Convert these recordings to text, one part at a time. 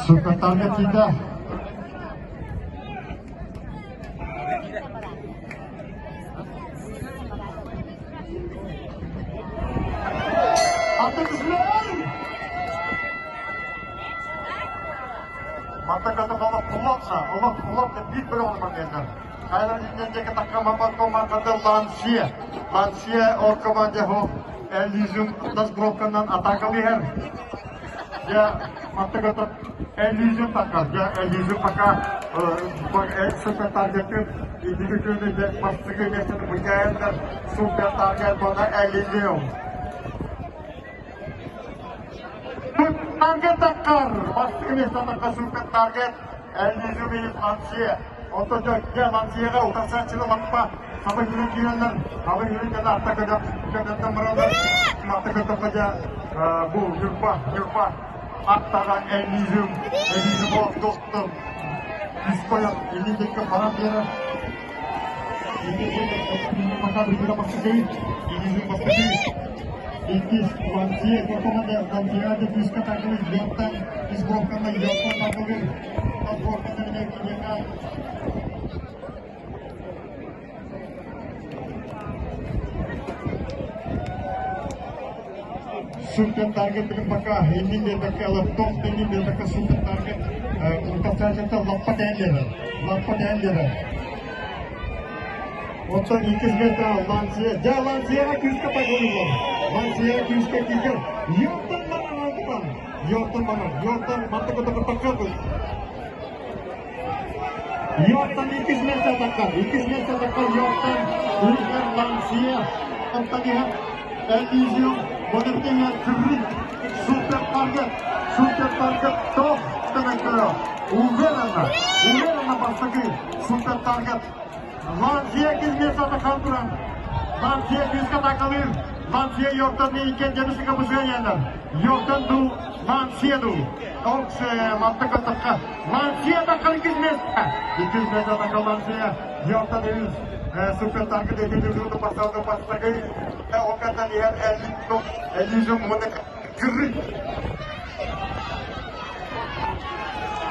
Супертарга тиийдэ. Лансия ол команде Элизиум тас бровканан атакалыыр. Дьэ, маттыгата Элизиум такар. Дьэ, Элизиум пока супер таргетын инники күнү бастыгы миэстэни быдьаайандар супер таргет буолла Элизиум. Таргет таккар! Бастыгы миэстэ таккар супер таргет Элизиум и Лансия. Онтон дьэ Лансияҕа утарсааччыны лаппа хаба киирэн киирэллэр. Хаба киирэн кэлэ атта көтөх көтөттөн бараллар. Атта көтөххө дьэ бу Ньурба, Ньурба аттара Элизиум, Элизиум олохтоохтор Үс илин диэки баран биэрэр. Илин диэки пока билигин бастакы, Элизиум бастакы. Иккис Лансия команда Лансияда күүскэ такылы Йоттан, Избровканы Йоттан такылы. Подборканы киниэхэ Супер таргет бүгүн пока иннин биэрбэккэ олохтоох иннин биэрбэккэ супер таргет утарсааччыта лаппа тээн биэрэр. Лаппа тээн биэрэр. Оттон иккис метр Лансия. Дьэ Лансияҕа күүскэ тагылыллар. Лансия күүскэ киирэр. Йортон барар алтытан. Йортон барар. Йортон маттык утары Йортон иккис место атакка. Иккис место атакка Йортон Үлгер Лансия. Оттон иһэр Элизиум Бонертиnger Крик Супер Таргет. Супер Таргет топ тенеккөрө. Уверенно, уверенно бастакы Супер Таргет. Лансия иккис место атакка туран. Лансия күүскэ атакалыыр. Лансия Йортон иккен жемісіге бызыянар. Йортон ду Лансия ду. Оксе маттык атакка. Лансия таккар иккис место. Иккис место атакка Лансия. Йортон үс супер таргет эти басталды бастакы. Окатан иһэр Элизиум уонна Крик.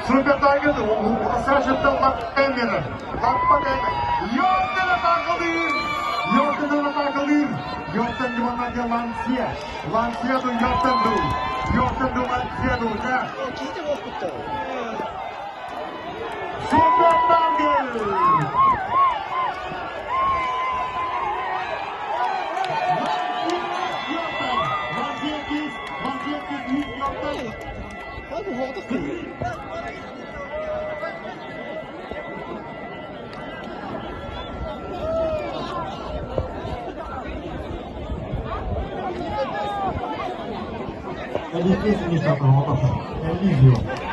Супер таргет утарсааччыттан лаппа берер. Лаппа берер. Йортон атакалыыр. Йортон атакалыыр. Йортон Ивана Лансия. Лансия ду Йортон ду. Йортон ду Лансия ду. Да. Супер таргет! Лансия кис, Лансия кис, Йортон. Элизио.